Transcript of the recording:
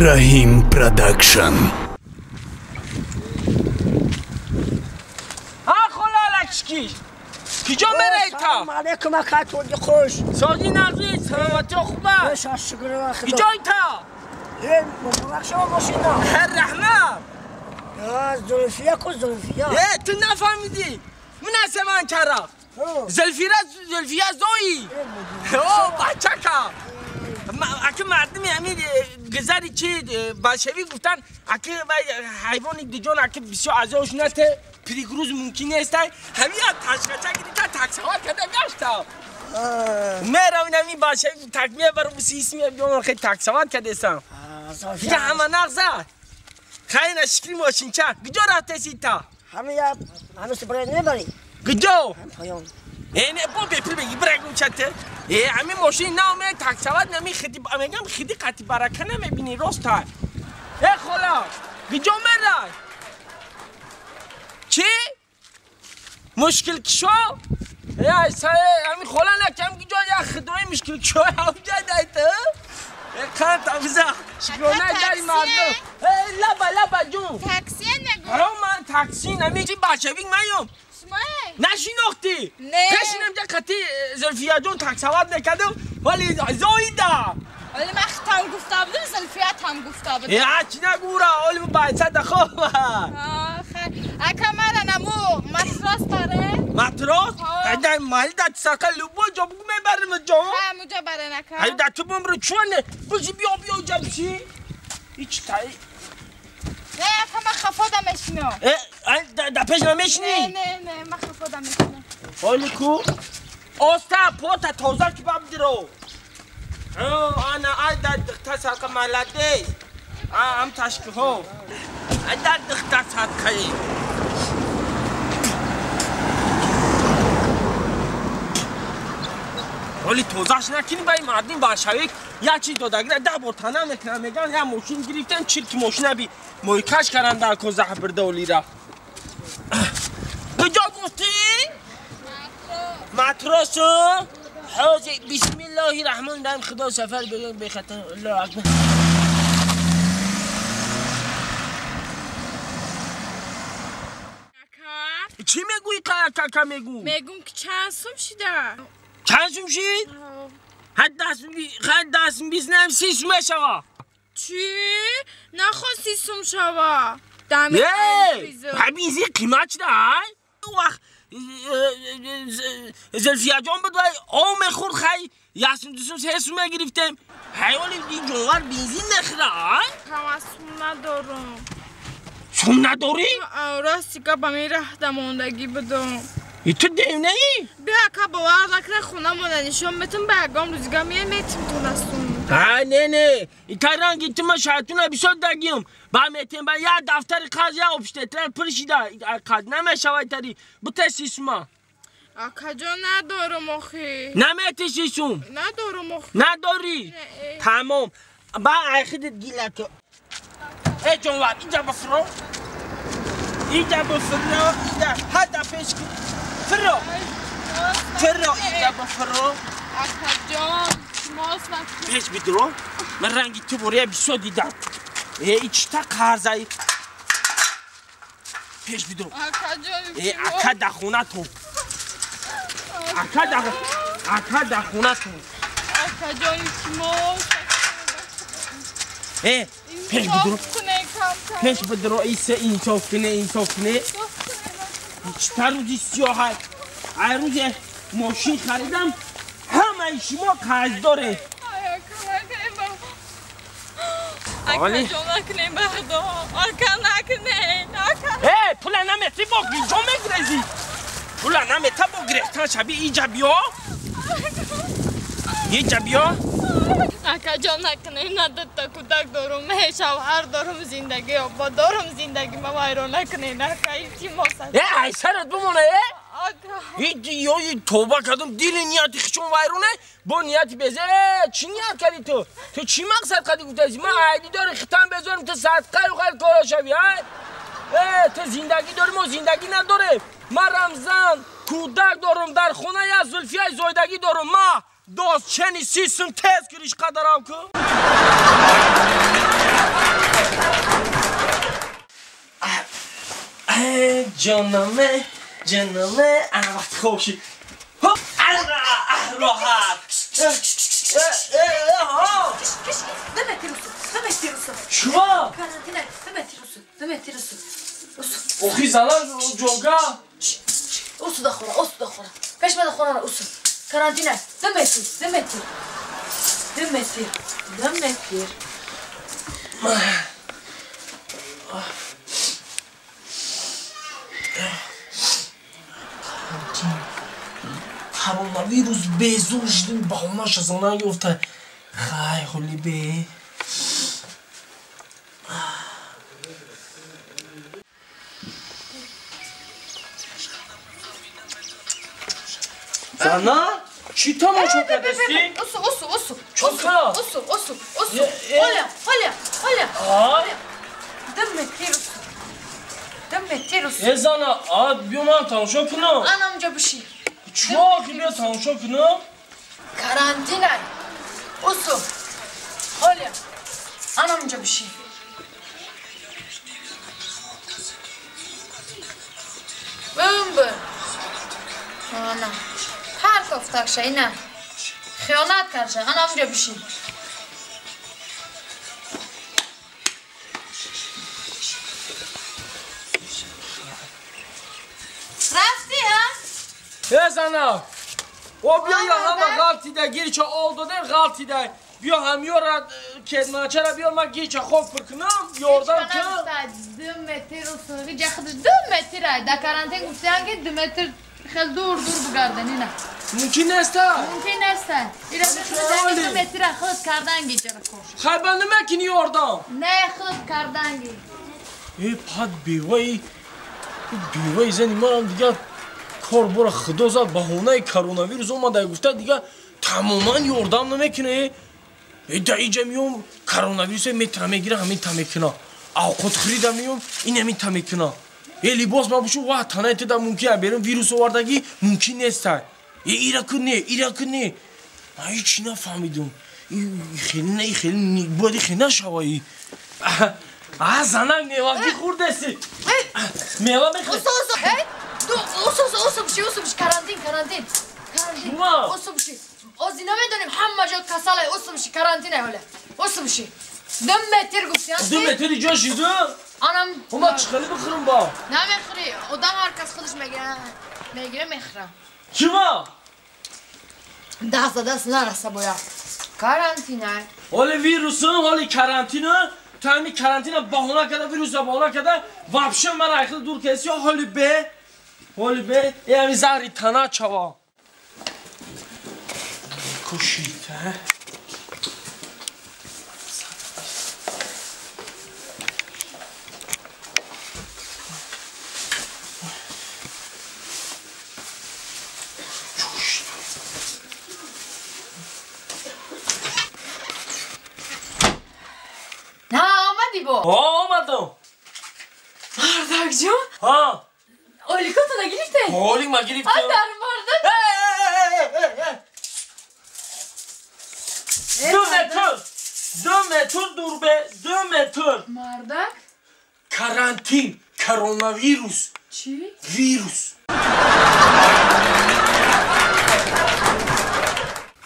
Rahim Production. کجا میری تا؟ سلام علیکم اکا خوش. سازی نقضی سلامتی خوبه. خوش شکر خدا. کجای تا؟ یه مبارک شما باشین. هر رحمه. زلفیه کو زلفیه. ای تو نفهمیدی. من من کرا. زلفیه زویی. او بچکا. اگه مردمی همین گذری چی باشوی گفتن اگه حیوان دیجان اگه بسیار عذابش نته پریگروز ممکن نیست همین تشکچه گیری تا تکسوار کرده گشتا میرم این همین باشه تکمیه برم سیسمیه بیام خیلی تکسوار کرده سم دیگه همه نغزه خیلی نشکری ماشین چه کجا رفته سی تا؟ همین همین سپره نبری کجا؟ پایان اینه با بپل بگی برگم چته همین ماشین نه می تکسوار نمی خیلی میگم خیلی قطی برکه نمیبینی راست تا ای خلا کجا میره؟ چی؟ مشکل کشو؟ یا همین خلا نکم کجا یا خدای مشکل کشو همجا دایته؟ کانت افزا شکرانه داری مردم لبا لبا جون تاکسی نگو ها من تاکسی نمی چی بچویک میام نشیناختی نه پشینم جا قطی زلفیه جون تاکسوار نکردم ولی زایده ولی من ختم گفته بودم زلفیت هم گفته بودم یا چی نگورا ولی بچه دخواه اکا من نمو متراس بره متراس؟ هیده مالی در سرکه لبو جا بگو میبرم جا همونجا بره نکن هیده تو بمرو چونه بزی بیا بیا جمشی هیچ تایی نه اکا من خفا دمشینم در پیش نمیشینی؟ نه نه نه من خفا دمشینم حالی کو آستا پوتا تازه که باب درو انا ای در دخته سرکه ملده هم تشکه ها ای در دخته سرکه ولی توزش نکنی با این مردم باشویک یا چی دادگیره ده بار تنه میکنن میگن یا ماشین گرفتن چرک ماشین بی مویکش کردن در کو زهر برده ولی را کجا گفتی؟ متراس حاجی بسم الله الرحمن الرحیم خدا سفر بگم به خطر الله اکبر چی میگویی کاکا میگو؟ میگم که چند سوم شده چند سوم شد؟ حد دست بیست نم 30 سومه شوا چی؟ نخواه 30 سوم شوا همین زی قیمت شده های؟ وقت زلفیه جان بود آو میخورد خی یک سوم 2 سوم 3 سومه گرفتیم حیوانی این جانور بنزین نخوره های؟ کم از سوم ندارم سوم نداری؟ راستی که با می ره دماندگی بدم تو دیونه ای؟ بیا که باور نکنه خونه مونه نشون بتون به اگام روزگاه میه میتیم تو دستون نه نه ایتا رنگی تو من شایتونه بسیار دگیم با میتیم با یه دفتر قرض یا ابشتتر پرشیده قرض نمیشه تری بوته سیسما اکا جان ندارم آخی نمیتی سیسوم ندارم آخی نداری؟ تمام با خودت گیله تو ای جانور اینجا بفرو اینجا بفرو اینجا حتی پیش فرو فرو اینجا بفرو اکا جان ماست پیش بدرو من رنگی تو بوریه بسیار دیدم ای چتا قرضه پیش بدرو اکا جان ای اکا در خونه تو اکا در خونه تو اکا جان ماست ای پیش بدرو پیش بدرو ایسه انصاف کنه انصاف کنه چطور روزی سیاه های ای روز ماشین خریدم همه شما قرض داره اکا جان نکنیم بخدا اکا نکنیم ای پولا نمیتی با گیجا میگرزی پولا نمیتی با گرفتن شبیه اینجا بیا اینجا بیا اکا جان نکنیم نه دوتا کودک دارم شوهر دارم زندگی آبا دارم زندگی ما ویران نکنین اکا التماس ای سرت بمونه ای توبه کردم دل نیتی خشون ویرونه با نیتی بزه چی نیت کردی تو؟ تو چی مقصد کردی گفتی من عیدی داری ختم بذارم تو صدقه و خیلی کارا شوی تو زندگی داری ما زندگی نداره من رمضان کودک دارم در خونه یا زلفیه زایدگی دارم ما دوست چنی سیسم تیز کریش قدرم کو. ҷонаме, ҷонаме, ана вақти хоб шид. Ҳоп, роҳат. Чума? Охи зана ҷога. Усу да хора, усу да хора. Пешма да хора, усу. Карантина. 2 метр, 2 метр. 2 метр, 2 метр. Коронавирус безор шудем, баҳонаша зана ёфта. Хай, ҳоли бе. Зана? Чӣ тамошо кардасти? Усу, усу, усу. Усу, усу, усу, усу. Оля, Оля, Оля. 2 метр усу. 2 метр усу. Э, зана, а биё ман тамошо кунам. Анамҷа биши. Чё ки биё тамошо кунам? Карантина. Усу. Оля. Анамҷа биши. Бумб. Ана. Ҳар кофтакша ина. Хиёнат карша. Анамҷа биши. Рафти, ҳа? Э, зана. О, биё я ҳама ғалтида, гирча ол додем, ғалтида. Биё ҳамёра кедмачара биё ман гирча хок пур кунам, ёрдам кун. 2 метр усуги ҷа худаш 2 метр ай. Да карантин гуфтиян ки 2 метр хел дур дур бигарден ина. Мумкин неста? Мумкин неста. Ира худаш 2 метр худ карданги ҷара кош. Хай ба намекини ёрдам? Не, худ карданги. Э, пад беваи, беваи зани манам дигар кор бора худо зад баҳонаи коронавирус омада гуфта дигар тамоман ёрдам намекунад. Э, да иҷа миём коронавирусе метра мегира ҳамин та мекуна. Авқот хӯрида миём ин ҳамин та мекуна. Э, либос мапӯшу ва танаи туда мумкин а берун вирус овардагӣ мумкин неста. Э, ира ку не, ира ку не. Ман ҳеҷ нафаҳмидум. Хеле не, хеле бояд хеле нашава. А, занак мевагӣ хӯрдеси. Мева мехӯрӣ. Усу, усу. Усу, усу, усу биши, усу биши, карантин, карантин. Карантин. Усу биши. Ози намедонем ҳама ҷо касалай, усу биши, карантинай ҳола. Усу биши. 2 метр гуфтиян. 2 метр ҷо шиду? Анам. Ма чӣ хеле бихӯрам ба? Намехӯрӣ. Одам ҳар кас худаш мегира, мегира мехӯра. Чима? Даст даст нараса бояд. Карантинай. Ҳоли вирусу, ҳоли карантину. То ҳами карантина баҳона карда, вируса баҳона карда, вообще ман айхел дур кардеси, ҳоли бе. ҳоли бе, э ҳами заҳри тана чава. Кушид, а? На, омадӣ бо? Ҳо, омадам. Мардак ҷон? Ҳа. Оликото нагирифте? Олик ма гирифтам. Ай, дар мардак. 2 метр. 2 метр дур бе, 2 метр. Мардак? Карантин, коронавирус. Чӣ? Вирус.